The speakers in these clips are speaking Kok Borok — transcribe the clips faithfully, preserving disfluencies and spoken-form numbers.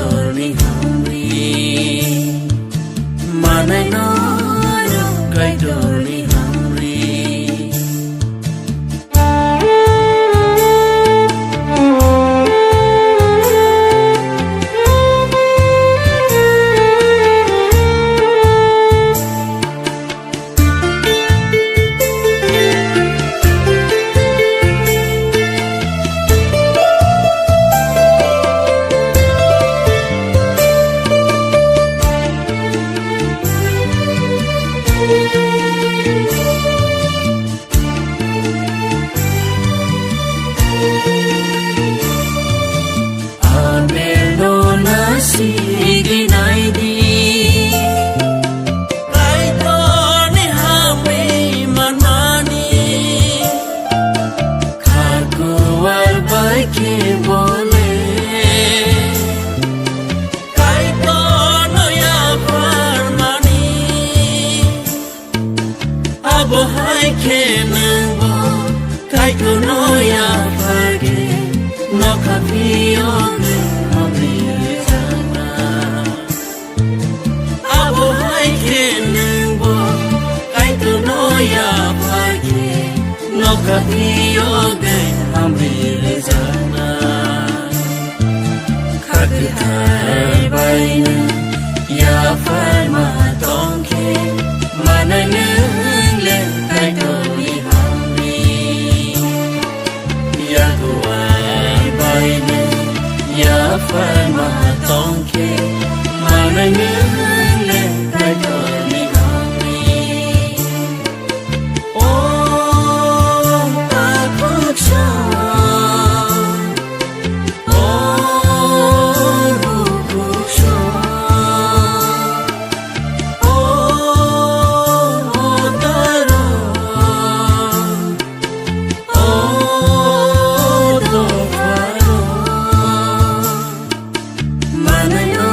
Kaitorni hamri. Manai no aro Kaitorni hamri. Abelno na sigi naidi. Kaitorni hamri manmani. Khakuwal bai khe bole. Kaitorno yapharmani. Abo hai khe nwngbo Kaitorno yaphar khe nokha phiyogwi hamri rwjakna. Abo hai khe nwngbo Kaitorno yaphar khe nokha phiyogwi hamri rwjakna. Kha kwthar bai nwng yapharma tong khe, manai nwng le Kaitorni hamri. Yaguar bai nwng yapharma tong khe, manai nwng le Kaitorni hamri. O takhuksa, o bukhuksa, o taro, o dopharo. Manai no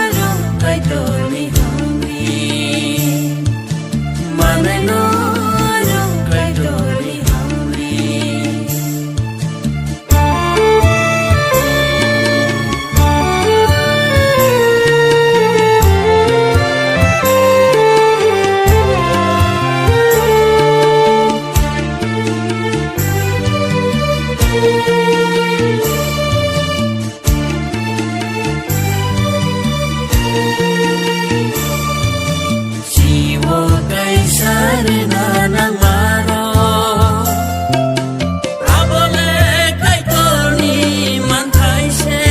aro Kaitorni hamri. Manai no aro Kaitorni hamri. Siwo kaisa rwna nangmaro, abo le Kaitorni manthai se.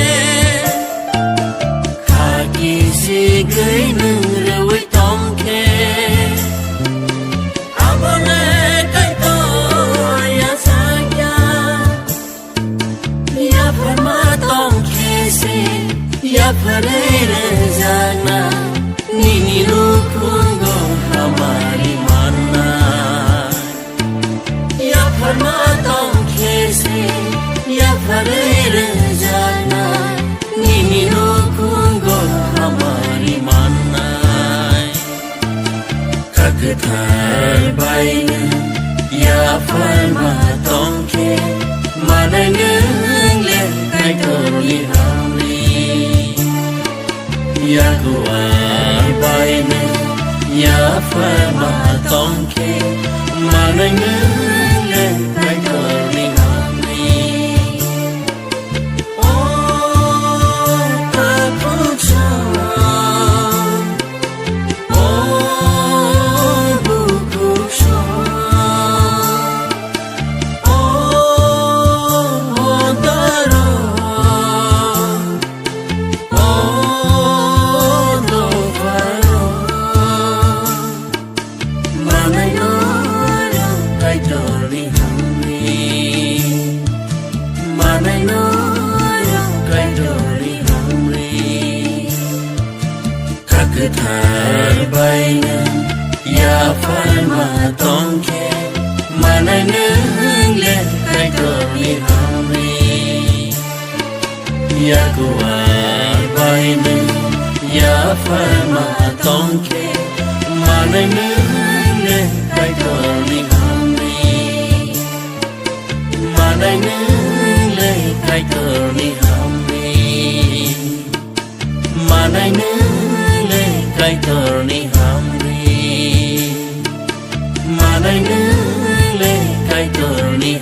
Kha kisigwi nwng rwui tong khe, abo le Kaitor yachakya. Yapharma tong khe se, yapharwi rwjakna, nini nukhungo hamari manna. Yapharma tong khe se, yapharwi rwjakna, nini nukhungo hamari mannai. Kha kwthar bai nwng yapharma tong khe, manai nwng le Kaitorni hamri. Yaguar bai nwng yapharma tong khe, manai nwng le Kaitorni hamri. O takhuksa, o bukhuksa, o dara, o dopharo. Manai no aro Kaitorni hamri. Manai no aro Kaitorni hamri. Kha kwthar bai nwng yapharma tong khe, manai nwng le Kaitorni hamri. Yaguar bai nwng yapharma tong khe, manai nwng le Kaitorni hamri. Manai nwng le Kaitorni hamri. Manai nung le Kaitorni hamri. Manai nung le Kaitorni